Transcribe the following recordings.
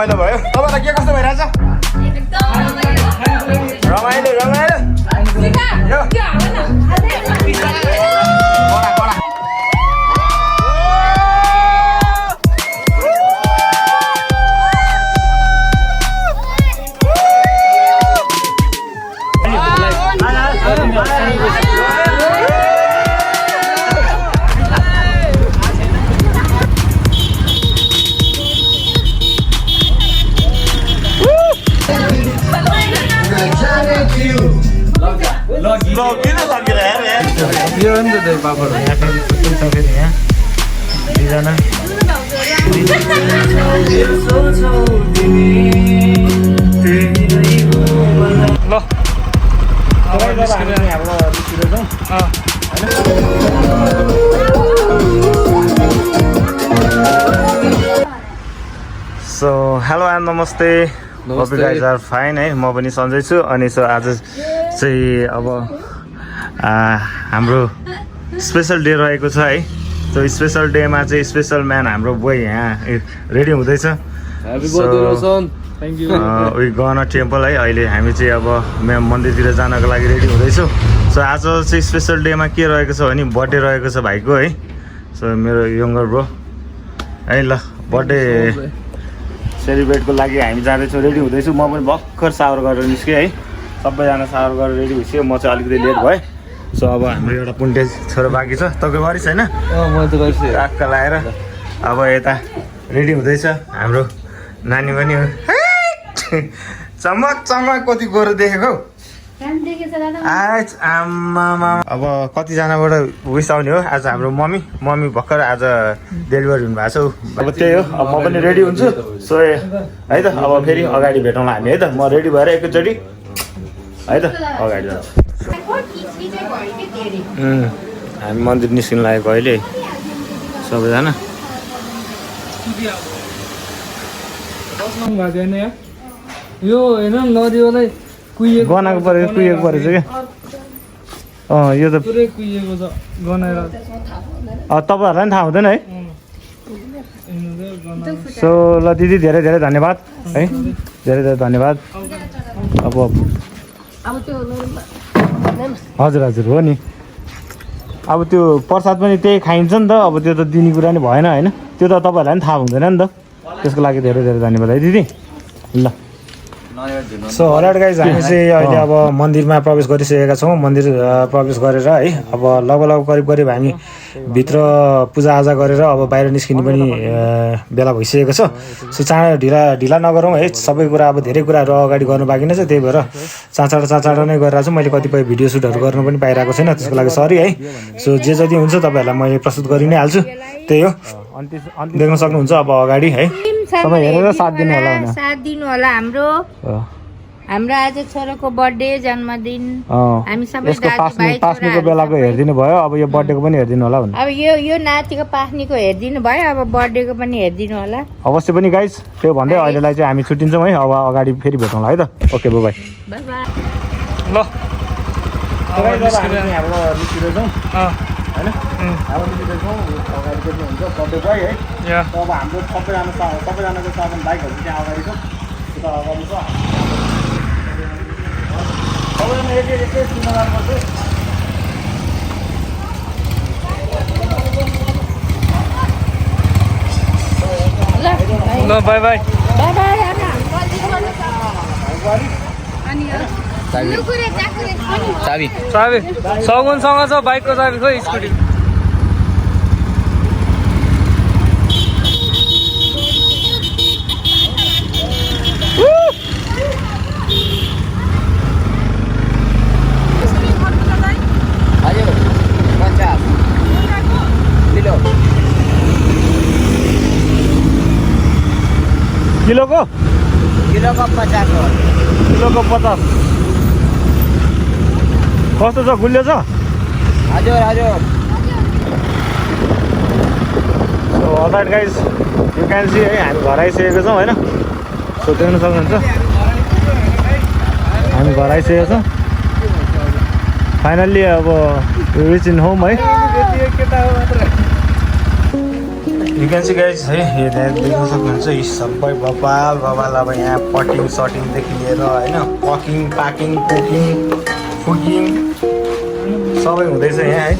रमाइलो भयो तपाईलाई के कस्तो भइरहेछ रमाइलो रमाइलो यो नि त पापड यहाँ फेरि छुट्टै छ फेरि यहाँ दुईजना सो हेलो एन्ड नमस्ते hope you guys are fine है म पनि सन्जय छु अनि सो आज चाहिँ अब हाम्रो स्पेसल डे रहेको छ है सो स्पेसल डेमा चाहिँ स्पेसल म्यान हाम्रो बोय यहाँ रेडी हुँदैछ वी गन टेम्पल है अहिले हामी चाहिँ अब मन्दिरतिर जानको लागि रेडी हुँदैछौँ सो आज चाहिँ स्पेसल डेमा के रहेको छ भने बर्थडे रहेको छ भाइको है सो मेरो यङ्गर ब्रो है ल बर्थडे सेलिब्रेटको लागि हामी जाँदैछौँ रेडी हुँदैछु म पनि भर्खर सावर गरेर निस्केँ है सबैजना सावर गरेर रेडी भइसक्यो म चाहिँ अलिकति लेट भएँ सो अब हाम्रो एउटा पुन्टे छोरो बाँकी छ तपाईँ गरिस् होइन काक्का लगाएर अब यता रेडी हुँदैछ हाम्रो नानी पनि चमक चमक कति गोरो देखेको आज आमामा अब कतिजनाबाट उइस आउने हो आज हाम्रो मम्मी भर्खर आज डेलिभरी हुनुभएको छ अब त्यही हो अब म पनि रेडी हुन्छु सो है त अब फेरि अगाडि भेटौँला हामी है त म रेडी भएर एकैचोटि है त अगाडि जान्छ हामी मन्दिर निस्किनु लागेको अहिले सबैजना यो होइन नदीवालै गनाएको परेको कुहिएको परेछ क्या यो त पुरै कुहिएको छ गनाएर तपाईँहरूलाई पनि थाहा हुँदैन है सो ल दिदी धेरै धेरै धन्यवाद है धेरै धेरै धन्यवाद अब हजुर हजुर हो नि अब त्यो प्रसाद पनि त्यही खाइन्छ नि त अब त्यो त दिने कुरा नि भएन होइन त्यो त तपाईँहरूलाई पनि थाहा हुँदैन नि त त्यसको लागि धेरै धेरै धन्यवाद है दिदी ल सो अलराइट गाइज हामी चाहिँ अहिले अब मन्दिरमा प्रवेश गरिसकेका छौँ मन्दिर प्रवेश गरेर है अब लगभग करिब हामी भित्र पूजाआजा गरेर अब बाहिर निस्किने पनि बेला भइसकेको छ सो चाँडो ढिला नगरौँ है सबै कुरा अब धेरै कुराहरू अगाडि गर्नु बाँकी नै छ त्यही भएर चाँडो नै गरिरहेको छु मैले कतिपय भिडियो सुटहरू गर्नु पनि पाइरहेको छैन त्यसको लागि सरी है सो जे जति हुन्छ तपाईँहरूलाई मैले प्रस्तुत गरि नै हाल्छु त्यही हो देख्न सक्नुहुन्छ अब अगाडि है तपाईँ हेरेर साथ दिनु होला हाम्रो आज छोराको बर्थडे जन्मदिन हामी सबै पास्नीको बेलाको हेरिदिनु भयो अब यो बर्थडेको पनि हेरिदिनु होला अब यो नातिको पास्नीको हेरिदिनु भयो अब बर्थडेको पनि हेरिदिनु होला अवश्य पनि गाइस त्यो भन्दै अहिलेलाई चाहिँ हामी छुट्टिन्छौँ है अब अगाडि फेरि भेटौँला है त ओके बाई ल होइन अब निस्किँदैछौँ अगाडि पनि हुन्छ बर्थडे बोय है अब हाम्रो सबैजनाको साधन बाइकहरू चाहिँ अगाडि छ त्यो त अगाडि छ सबैजना एकै चिन्न जानुपर्छ ल बाई बाई चाबी सगुनसँग छ बाइकको चाबी खोइ स्कुटी किलोको 50 कस्तो छ गुलियो छ हजुर so alright guys you can see है हामी घर आइसकेको छौँ होइन सो देख्न सक्नुहुन्छ हामी घर आइसकेको छौँ फाइनल्ली अब रिच इन होम है You can see guys है यो देख्न सक्नुहुन्छ यी सबै बबाल अब यहाँ पटिङ सटिङदेखि लिएर होइन पकिङ पाकिङ कुकिङ फुकिङ सबै हुँदैछ यहाँ है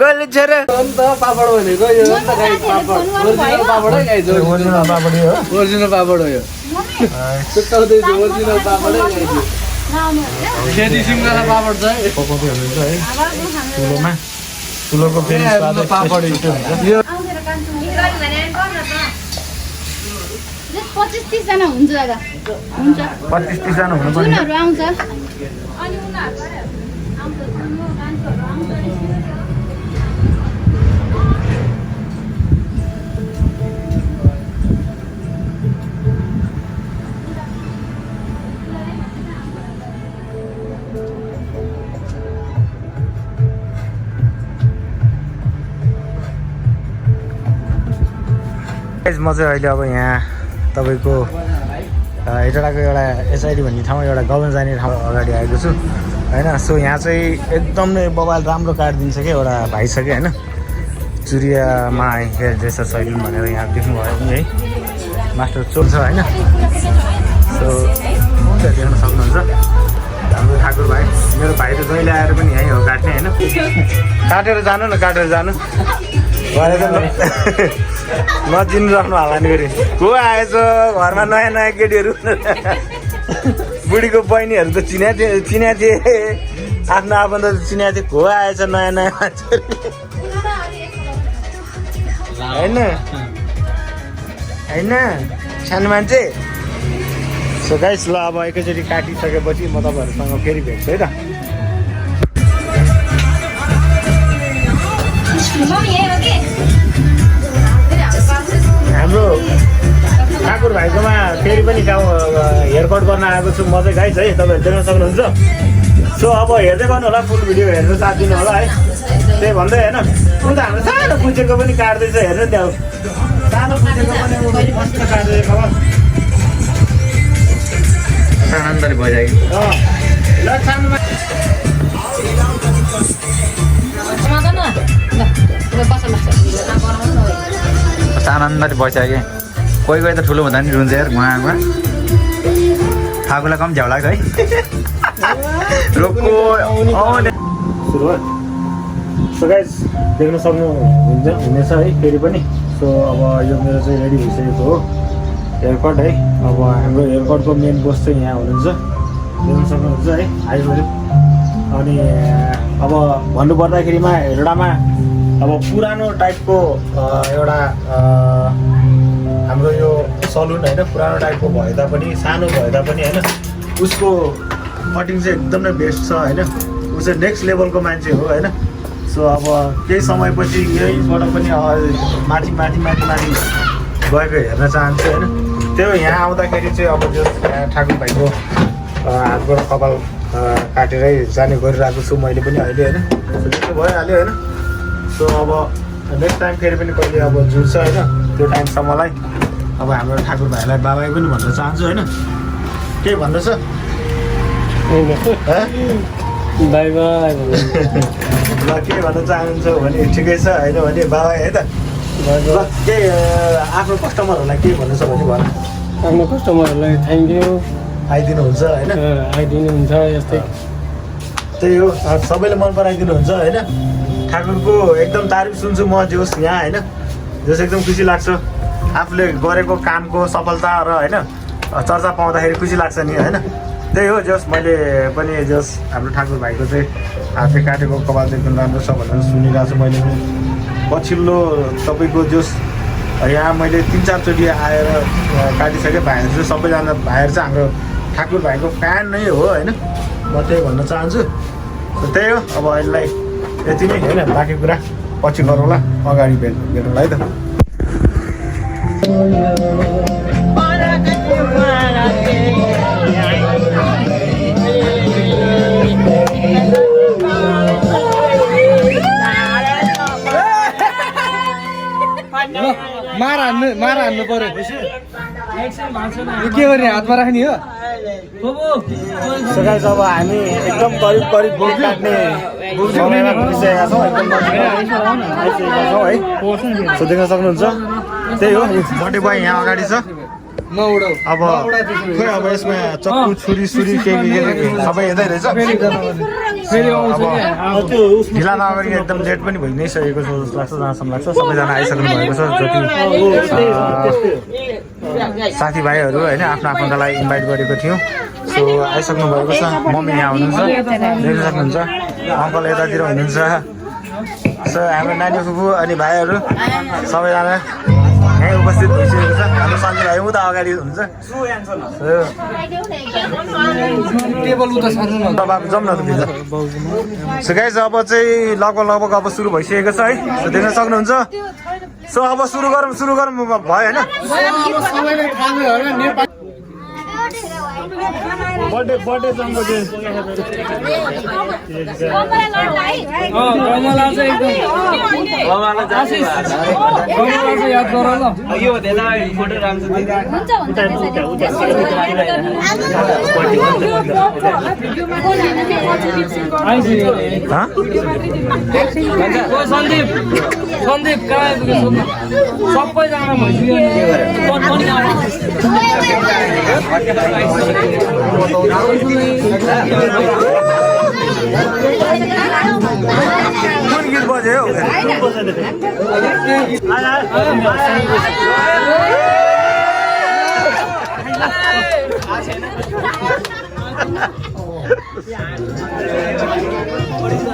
गोलु छोरो पापड भनेको यो त गाई पापड ओरिजिनल पापड है गाई ओरिजिनल पापड हो ओरिजिनल पापड हो यो सुकाउँदै छु ओरिजिनल पापड है गाई खेती सिमगाला पापड छ है पकाउँदै हुनुहुन्छ है चुलोमा चुलोको फेरि स्वाद पापड हुन्छ यो 25-30 जना हुन्छ दादा हुन्छ 25-30 जना हुनु पर्छ जुनहरु आउँछ अनि उनीहरुलाई आउँछ जुनो मान्छेहरु आउँछ म चाहिँ अहिले अब यहाँ तपाईँको हेटौँडाको एउटा एसआइडी भन्ने ठाउँ एउटा गभर्मेन्ट जाने ठाउँ अगाडि आएको छु होइन सो यहाँ चाहिँ एकदम नै बबाल राम्रो काटिदिन्छ क्या एउटा भाइ छ कि होइन चुरियामा हेयर ड्रेसर सैलुन भनेर यहाँ देख्नुभयो नि है मास्टर चोर छ होइन सो देख्न सक्नुहुन्छ हाम्रो ठाकुर भाइ मेरो भाइ त जहिले आएर पनि यहीँ हो काट्ने होइन काटेर जानु न काटेर जानु नचिन्नु राख्नु होला नि फेरि को आएछ घरमा नयाँ नयाँ केटीहरू बुढीको बहिनीहरू त चिना थिए आफ्नो आफन्त चिनाएको थिए को आएछ नयाँ नयाँ मान्छेहरू होइन होइन सानो मान्छे सो गाइस ल अब एकैचोटि काटिसकेपछि म तपाईँहरूसँग फेरि भेट्छु है त हाम्रो ठाकुर भाइकोमा फेरि पनि गाउँ हेयर कट गर्न आएको छु म चाहिँ गाइस है तपाईँहरू देख्न सक्नुहुन्छ सो अब हेर्दै गर्नु होला फुल भिडियो हेरेर साथ दिनु होला है त्यही भन्दै होइन उनी त हाम्रो सानो पुजेको पनि काट्दैछ हेर्नु त्यहाँ सानो पुजेको पनि मस्त काट्दैछ खबर आनन्दले भइरहेको ल सानोमा आनन्दले बसिसक्यो कोही कोही त ठुलो हुँदा नि रुन्छ यार उहाँमा ठाकुरलाई कम झ्याउ लाग्छ है रोक्को आउने सुरुवात सो गाइस देख्न हुनेछ है फेरि पनि सो अब यो मेरो चाहिँ रेडी भइसकेको हो हेयरकट है अब हाम्रो हेयरकटको मेन बोस चाहिँ यहाँ हुनुहुन्छ देख्न सक्नुहुन्छ है आइपऱ्यो अनि अब भन्नुपर्दाखेरिमा हेटौँडामा अब पुरानो टाइपको एउटा हाम्रो यो सलुन होइन पुरानो टाइपको भए तापनि सानो भए तापनि होइन उसको कटिङ चाहिँ एकदम नै बेस्ट छ होइन ऊ चाहिँ नेक्स्ट लेभलको मान्छे हो होइन सो अब केही समयपछि यहीबाट पनि माथि गएको हेर्न चाहन्छु होइन त्यो यहाँ आउँदाखेरि चाहिँ अब जो यहाँ ठाकुर भाइको हातबाट कपाल काटेरै जाने गरिरहेको छु मैले पनि अहिले होइन सो त्यो भइहाल्यो होइन सो अब नेक्स्ट टाइम फेरि पनि कहिले अब जुट्छ होइन त्यो टाइमसम्मलाई अब हाम्रो ठाकुर भाइलाई बाबाई पनि भन्न चाहन्छु होइन के भन्दैछ बाई बाई ल के भन्न चाहनुहुन्छ भने ठिकै छ होइन भने बाबाई है त ल के आफ्नो कस्टमरहरूलाई के भन्नु छ भने भन आफ्नो कस्टमरहरूलाई थ्याङ्क यू आइदिनुहुन्छ होइन आइदिनुहुन्छ यस्तै त्यही हो सबैले मन पराइदिनुहुन्छ होइन ठाकुरको एकदम तारिफ सुन्छु म जोस् यहाँ होइन जोस् एकदम खुसी लाग्छ आफूले गरेको कामको सफलता र होइन चर्चा पाउँदाखेरि खुसी लाग्छ नि होइन त्यही हो जोस् मैले पनि जोस् हाम्रो ठाकुर भाइको चाहिँ हातले काटेको कपाल चाहिँ एकदम राम्रो छ भनेर सुनिरहेको छु मैले पनि पछिल्लो तपाईँको जोस् यहाँ मैले 3-4 चोटि आएर काटिसकेँ भाइहरू चाहिँ सबैजना भाइहरू चाहिँ हाम्रो ठाकुर भाइको फ्यान नै हो होइन म त्यही भन्न चाहन्छु त्यही हो अब अहिलेलाई यति नै होइन बाँकी कुरा पछि गरौँला अगाडि भेटौँला है त मार हान्नु पर्यो के गर्ने हातमा राख्ने हो सो गाइस अब हामी एकदम करिब भोट काट्ने समयमा पुगिसकेका छौँ एकदम आइसकेका छौँ है सो देख्न सक्नुहुन्छ त्यही हो बर्थडे बोय यहाँ अगाडि छ अब खोइ अब यसमा चक्कु छुरी के सबै यतै रहेछ ढिला नगरी एकदम लेट पनि भइ नै सकेको छ जस्तो लाग्छ जहाँसम्म लाग्छ सबैजना आइसक्नु भएको छ जति साथीभाइहरू होइन आफ्नोलाई इन्भाइट गरेको थियौँ सो आइसक्नु भएको छ मम्मी यहाँ हुनुहुन्छ देख्न सक्नुहुन्छ अङ्कल यतातिर हुनुहुन्छ सो हाम्रो नानी फुपू अनि भाइहरू सबैजना यहीँ उपस्थित भइसकेको छ हाम्रो सन्जय भाइ उता अगाडि हुनुहुन्छ बाबु जाउँ न त भित्र सो गाइस अब चाहिँ लगभग अब सुरु भइसकेको छ है सो देख्न सक्नुहुन्छ सो अब सुरु गरौँ भयो होइन बर्थडे जन्मदिन याद गर ल हुन्छ सन्दीप कहाँ आइपुग्यो सबैजना भइसक्यो कुन गीत बज्यो हौ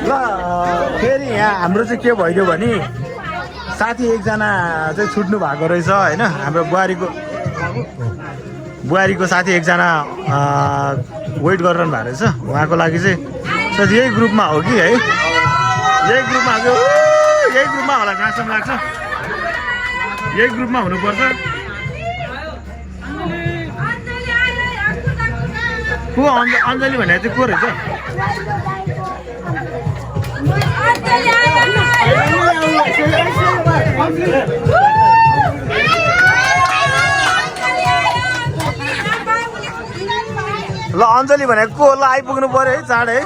ल फेरि यहाँ हाम्रो चाहिँ के भइदियो भने साथी एकजना चाहिँ छुट्नु भएको रहेछ होइन हाम्रो बुहारीको साथी एकजना वेट गरिरहनु भएको रहेछ उहाँको लागि चाहिँ सायद यही ग्रुपमा हो कि है यही ग्रुपमा होला जहाँसम्म लाग्छ यही ग्रुपमा हुनुपर्छ को अञ्जली भनेर चाहिँ को रहेछ ल अञ्जली भनेको को ल आइपुग्नु पर्यो है चाँडै है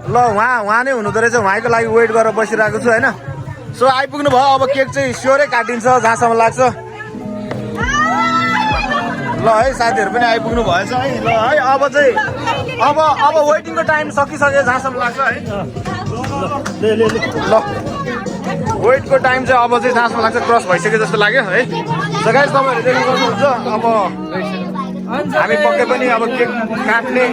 ल उहाँ नै हुनुहुँदो रहेछ उहाँको लागि वेट गरेर बसिरहेको छु होइन सो आइपुग्नु भयो अब केक चाहिँ स्योरै काटिन्छ जहाँसम्म लाग्छ ल है साथीहरू पनि आइपुग्नु भएछ है ल है अब चाहिँ अब वेटिङको टाइम सकिसक्यो जहाँसम्म लाग्छ है ल वेटको टाइम चाहिँ अब चाहिँ जहाँसम्म लाग्छ क्रस भइसक्यो जस्तो लाग्यो है सो गाइस तपाईँहरू देख्न सक्नुहुन्छ अब हामी पक्कै पनि अब केक काट्ने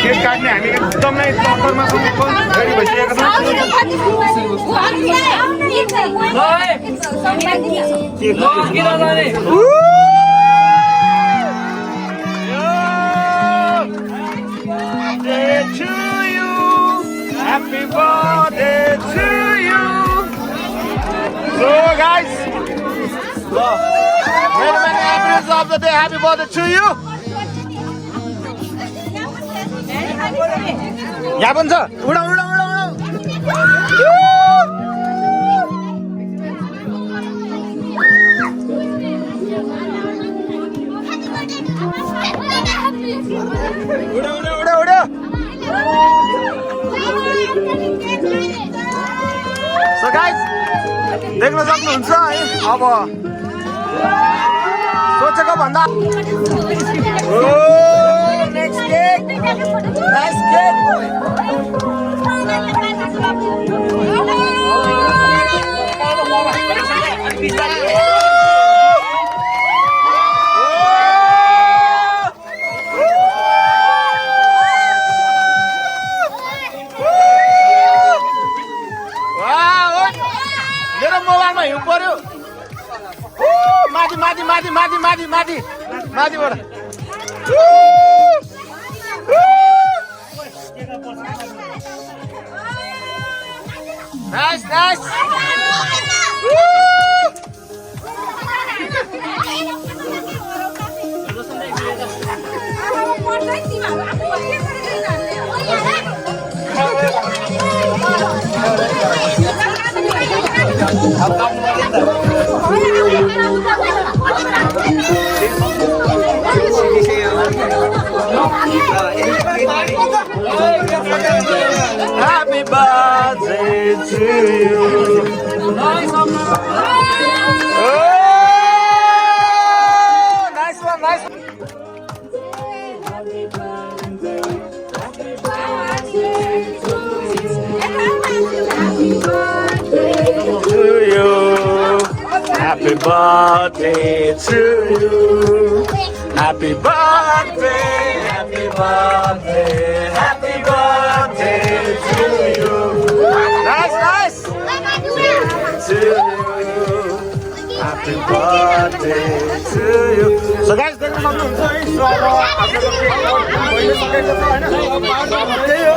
केक काट्ने हामी एकदमै तत्परमा रेडी भइसकेका छौँ। Happy birthday to you. So guys, many happiness of the day. Happy birthday to you. यहाँ पनि छ उडा उडा उडा उडा उडा उडा उडा उडा So guys, देख्न सक्नुहुन्छ है अब सोचेको भन्दा नेक्स्ट केक नाइस केक मेरो मोबाइलमा हिउँ पर्यो माथि माथि माथि माथि माथि माथि माथिबाट nice nice Happy birthday to you. Oh, nice one, nice one. To you. Happy birthday to you. Happy birthday, happy birthday, happy birthday to you. Nice, nice. To you. Happy birthday to you. So guys, देख्न सक्नुहुन्छ है so अब आजको cake भइसकेको छ हैन त्यही हो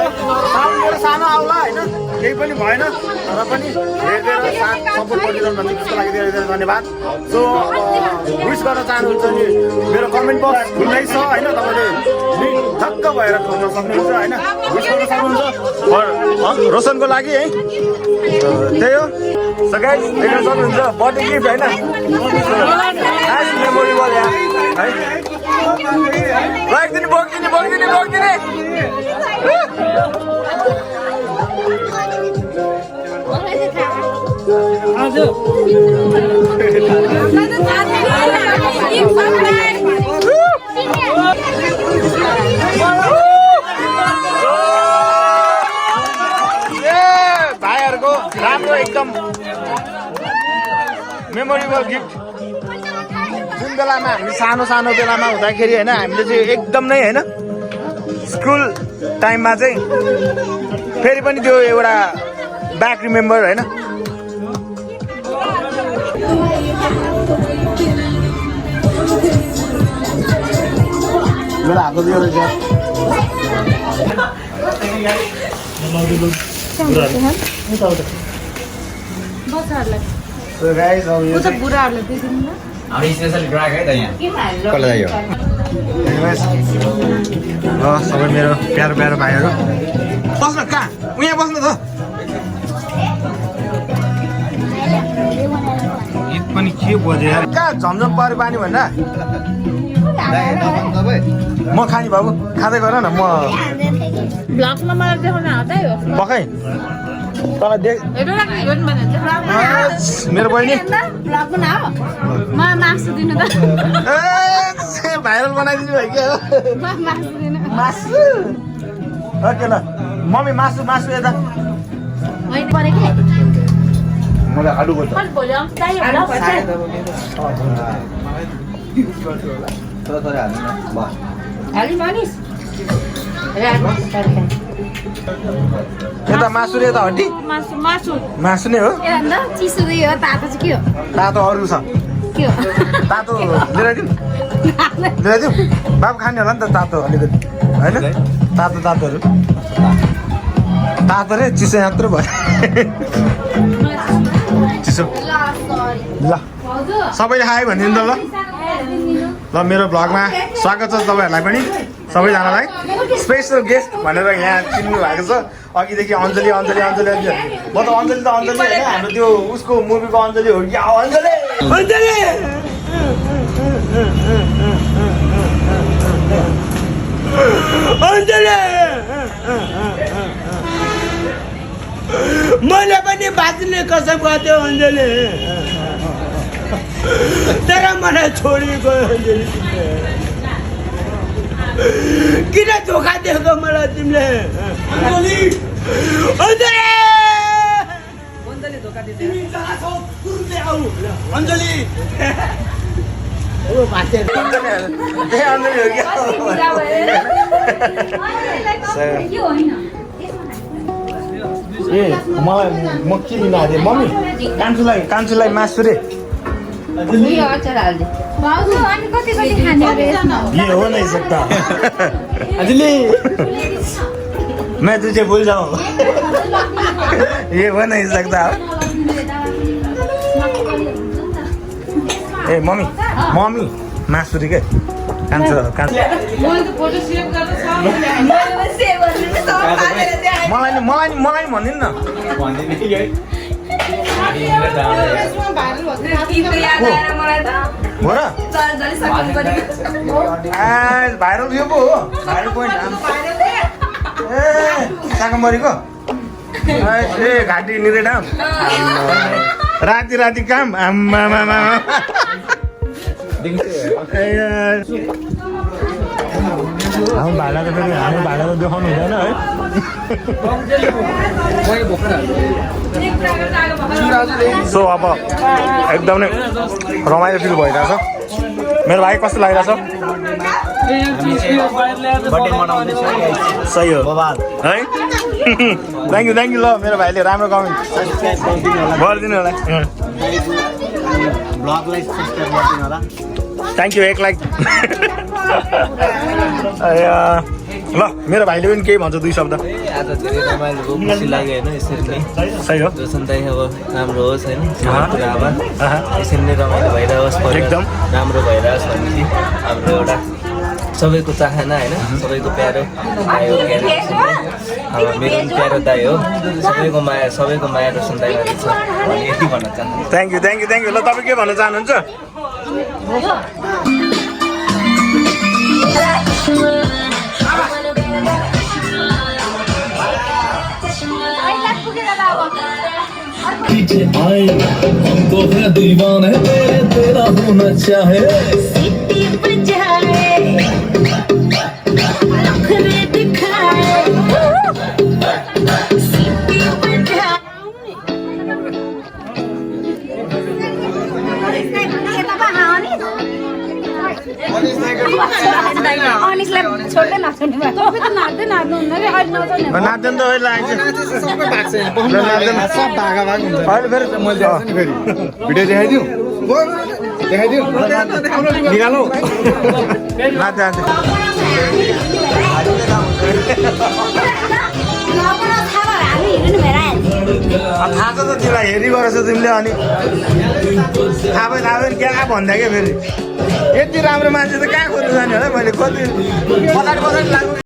सानो मेरो सानो आउला हैन केही पनि भएन तर पनि धेरै साथ सपोर्ट गरिदिनु भन्छ त्यसको लागि धेरै धेरै धन्यवाद सो विश गर्न चाहनुहुन्छ नि मेरो कमेन्ट बक्स खुल्लै छ हैन तपाईले ठक्क भएर खोज्न सक्नुहुन्छ हैन विश गर्न सक्नुहुन्छ रोशनको लागि है त्यही हो सो गाइस देख्न सक्नुहुन्छ बर्थडे गिफ्ट हैन नाइस मेमोरेबल यार है राखिदिनु बोकिदिनु बोकिदिनु बोकिदिनु भाइहरूको राम्रो एकदम मेमोरेबल गिफ्ट जुन बेलामा हामी सानो सानो बेलामा हुँदाखेरि होइन हामीले चाहिँ एकदम नै होइन स्कुल टाइममा चाहिँ फेरि पनि त्यो एउटा ब्याक रिमेम्बर होइन स्पेशल ग्राहक है त यहाँ कसलाई यो सबै मेरो प्यारो प्यारो भाइहरू बस्न कहाँ उहाँ बस्नु त गीत पनि के बोल्यो यार कहाँ झमझम पऱ्यो पानी भन्दा म खाने बाबु खाँदै गर न म ब्लगमा मलाई देखाउन आउँदै हो पकाइ तँलाई देख मेरो बहिनी भाइरल बनाइदिनु भयो क्या मासु ओके ल मम्मी मासु मासु यता होइन परेको मलाई आलु पर्छ भोलि आउँछ चाहियो होला थोरै थोरै हाल्नु न भयो हालि मानिस रात यता मासु र यता हड्डी मासु मासु मासु नै हो ए अन्त चिसो चाहिँ हो तातो चाहिँ के हो तातो अरू छ के हो तातो लिएर दिउँ लिएर दिउँ बाबु खाने होला नि त तातो अलिकति होइन तातो तातोहरू तातो रे चिसो यत्रो भयो चिसो ल सबैले खायो भने त ल मेरो भ्लगमा स्वागत छ तपाईँहरूलाई पनि सबैजनालाई स्पेसल गेस्ट भनेर यहाँ चिन्नु भएको छ अघिदेखि अञ्जली अञ्जली अञ्जली अञ्जली म त अञ्जली त अञ्जली होइन हाम्रो त्यो उसको मुभीको अञ्जली हो कि अञ्जली अञ्जली अञ्जली मैले पनि बाँच्ने कसम गर्थ्यो अञ्जली तर मलाई छोडी गयो अञ्जली किन धोका दिएको मलाई तिमीले अञ्जली अञ्जली तिमी कहाँ छौ तुरुन्तै आऊ अञ्जली ए मलाई म के लिन आएको थिएँ मम्मी कान्छुलाई मासु रे अचार हाल्दे भाउजू अनि कति कति खाने रे ये हो नहीं सकता अंजलि मैं तुझे भूल जाऊं ये हो नहीं सकता ए मम्मी मम्मी मासुरी के कान्छ मलाई भनिदिनु न हो र भाइरल यो पो हो भाइरल पोइन्ट ए सागमरीको ए घाँटी निरे डाम राति राति काम आम्मा हामी भाडा त फेरि हामी भाडा त देखाउनु हुँदैन है सो अब एकदमै रमाइलो फिल भइरहेछ मेरो भाइ कस्तो लागिरहेछ सही हो है थ्याङ्क यू ल मेरो भाइले राम्रो कमेन्ट गरिदिनु होला थ्याङ्क यू 1 लाइक ल मेरो भाइले पनि केही भन्छ 2 शब्द आज धेरै रमाइलो भयो खुसी लाग्यो होइन यसरी नै सही हो जोसन दाइ अब राम्रो होस् होइन कुरा अब यसरी नै रमाइलो भइरहोस् एकदम राम्रो भइरहोस् भनेपछि हाम्रो एउटा सबैको चाहना होइन सबैको प्यारो दाइ हो अब मेरो पनि प्यारो दाइ हो सबैको माया रोशन दाइमाथि छ यति भन्न चाहन्छु थ्याङ्क यू ल तपाईँ के भन्न चाहनुहुन्छ आए हमको है दीवाना है तेरा होना चाहे सिटी बजाए नखरे दिखाए सिटी बजाए अनिसलाई छोड्दै नछोड्ने भयो तपाईँ त नाच्दै नाच्नुहुन्न कि अहिले नचाउने नाच्दैन त अहिले भिडियो देखाइदिउँ निकालौ थाहा छ त तिमीलाई हेरी गरेछ तिमीले अनि थाहा भयो क्या भन्दा क्या फेरि यति राम्रो मान्छे त कहाँ खोज्नु जाने होला मैले कति पछाडि लाग्नु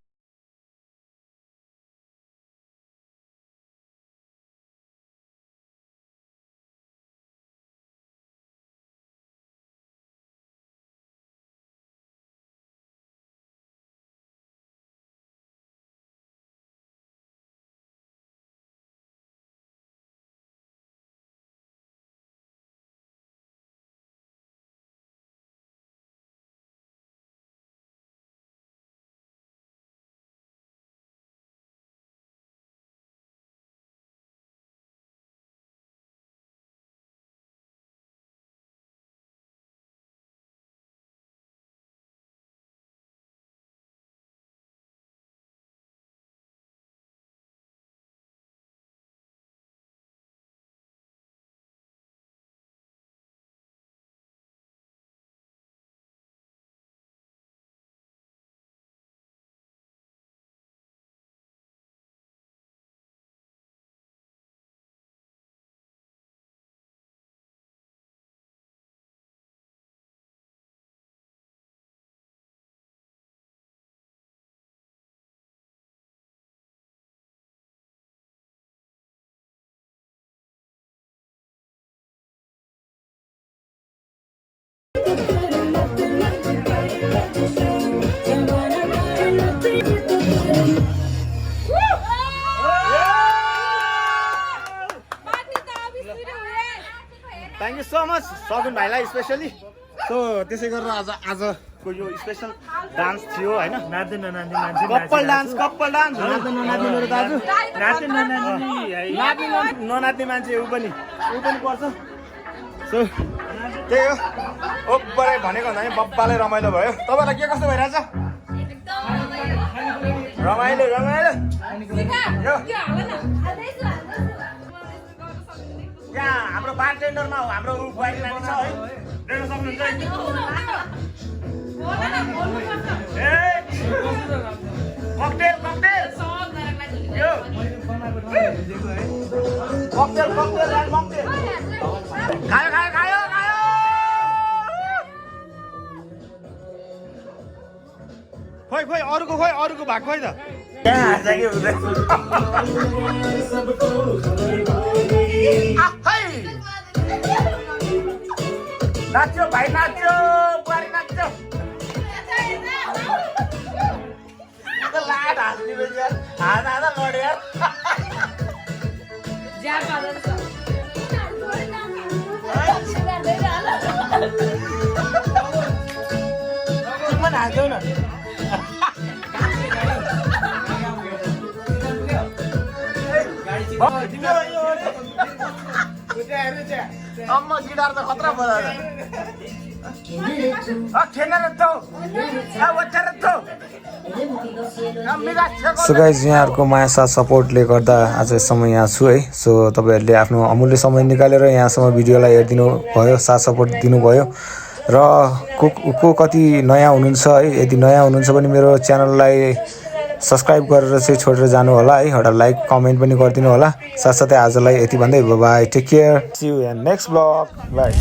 थ्याङ्क यू सो मच सगुन भाइलाई स्पेसली। सो त्यसै गरेर आजको यो स्पेसल डान्स थियो होइन, नाच्दै ननाच्ने मान्छे कप्पल डान्स नाच्दै ननाच्ने मेरो दाजु, नाच्दै ननाच्ने ननाच्ने मान्छे ऊ पनि पर्छ। सो त्यही हो ओभरै भनेको भन्दा पनि बब्बाले रमाइलो भयो। तपाईँलाई के कस्तो भइरहेछ? रमाइलो यहाँ हाम्रो बारटेन्डरमा हाम्रो बुहारी नानी छ है, देख्न सक्नुहुन्छ ककटेल खायो खोइ अरूको भाग खोइ त नाच्यो भाइ नाच्यो, बुहारी नाच्यो। लाड हाल्ने हाल्दा लड्यो हाल्छौ न। अम्मा गिटार त खतरा बजायो। सो गाइज यहाँहरूको माया साथ सपोर्टले गर्दा आज यसम्म यहाँ छु है। सो तपाईँहरूले आफ्नो अमूल्य समय निकालेर यहाँसम्म भिडियोलाई हेरिदिनु भयो, साथ सपोर्ट दिनुभयो। र को कति नयाँ हुनुहुन्छ है, यदि नयाँ हुनुहुन्छ भने मेरो च्यानललाई सब्सक्राइब गरेर चाहिँ छोडेर जानु होला है, एउटा लाइक कमेन्ट पनि गरिदिनु होला। साथसाथै आजलाई यति भन्दै bye, take care, see you in next blog, by.